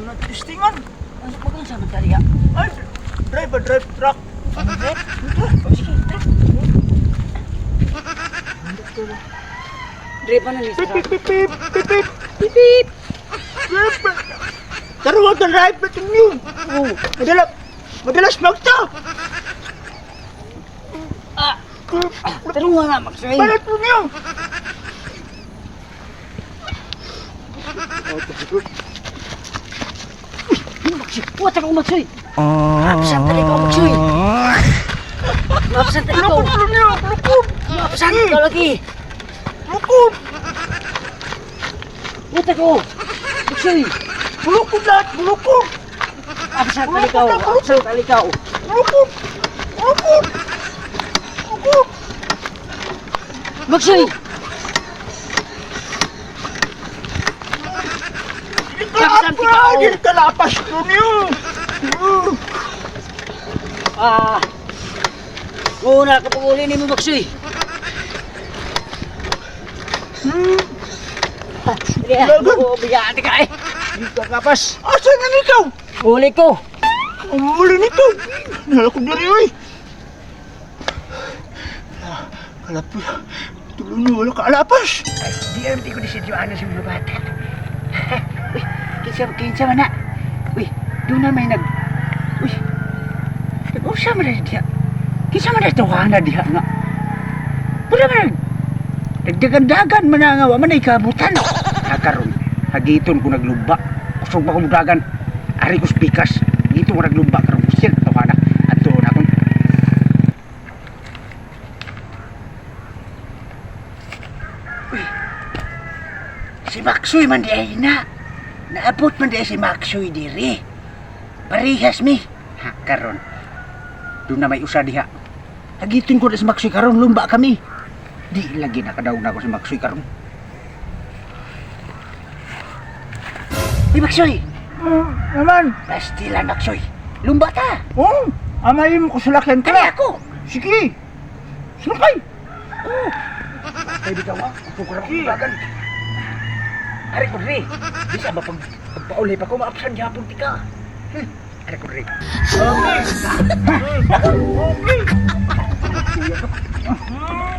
Doon na testingan. Ano pa kung sa magkariya? Ay, drive, drive truck. Drive? Truck. Sige, truck. Drive pa na ni Pip, truck. pip, pip, pip, pip, pip. Pip, pip. Karuwag ang drive ba ninyo? Oh, madalas, madalas magta. Ah, Tanong nga nga, Maxwell. Balat mo niyo. Maxwell. What ako, Maxwell? Absent ka ikaw, Maxwell. Absent ka ikaw. Lukod mo niyo, lukod. Absent ka lagi. Lukod. What ako? Maxwell. Lukod lahat, lukod. Absent ka ikaw. Absent ka ikaw. Lukod. Lukod. Lukod. Maxwell. Absent ikaw. Dili ka lapas mo niyo. Ah. Una kapag uli ni mo, Maxwell. Lagan. Oo, bigaan ka eh. Di ka kapas. Asa na ikaw? Uli ko. Ang muli nito. Nala ko diri oy. Kalapi. Tulo niyo wala ka alapas. Di alam di ko ni si Joanna sa mga bata. Uy, kinsa, kinsa man na. Uy, doon na may nag... Uy, nag-usa man na diha. Kinsa man na tawana diha nga. Pura man nagdagan-dagan man na nga, wa man ay kabutan. Hakaron, hagiton ko naglumba. Kusog ba ko mudagan? Ari ko spikas. Dito ko naglumba karon kusir tawana. Adto na akong. Si Maxoy man di ay na. Naabot man di ay si Maxoy diri. Parehas mi. Ha, karon. Doon na may usa diha. Hagitin ko na si Maxoy karon, lumba kami. Di lagi nakadaw na ako si Maxoy karon. Uy, Maxoy! Naman. Pastilan, Maxoy. Lumba ta. Oh, amay mo ko sulakyan ka. Kani ako. Sige. Sulakay. Oh. Kay bitaw ah. Ako ko ra dagan. Ari ko diri. Bisa ba pag pagpauli pa ko maabsan gyapon ti ka. Ari ko diri. Okay.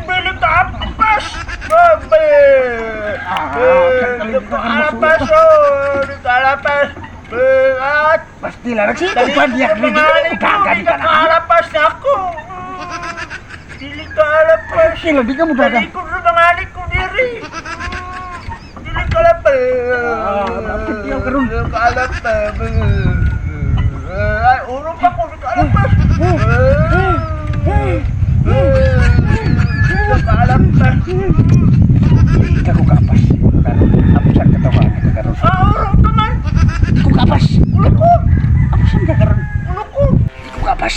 Bili ka apas. Babe. Bili ka apas. Oh, bili ka apas. At Pastila nagsito pa diya diri dagan ka na. Alapas na ako. Dili ka alapas. Pastila di ka mo dagan. Dili ko sa mga anak ko diri. Dili ka alapas. Ah, dapat diyaw karon. Dili ka alapas. Ay, urong pa ko. Dili ka alapas. Dili ka alapas. Di ka ko kapas. Karon absan ka tawa ka karon. Ah, urong ka man. Di ko kapas. Ulukod. Absan ka karon. Ulukod. Di ko kapas.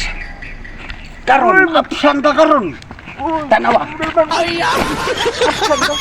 Karon absan ka karon. Tanawa. Ay, Absan ka.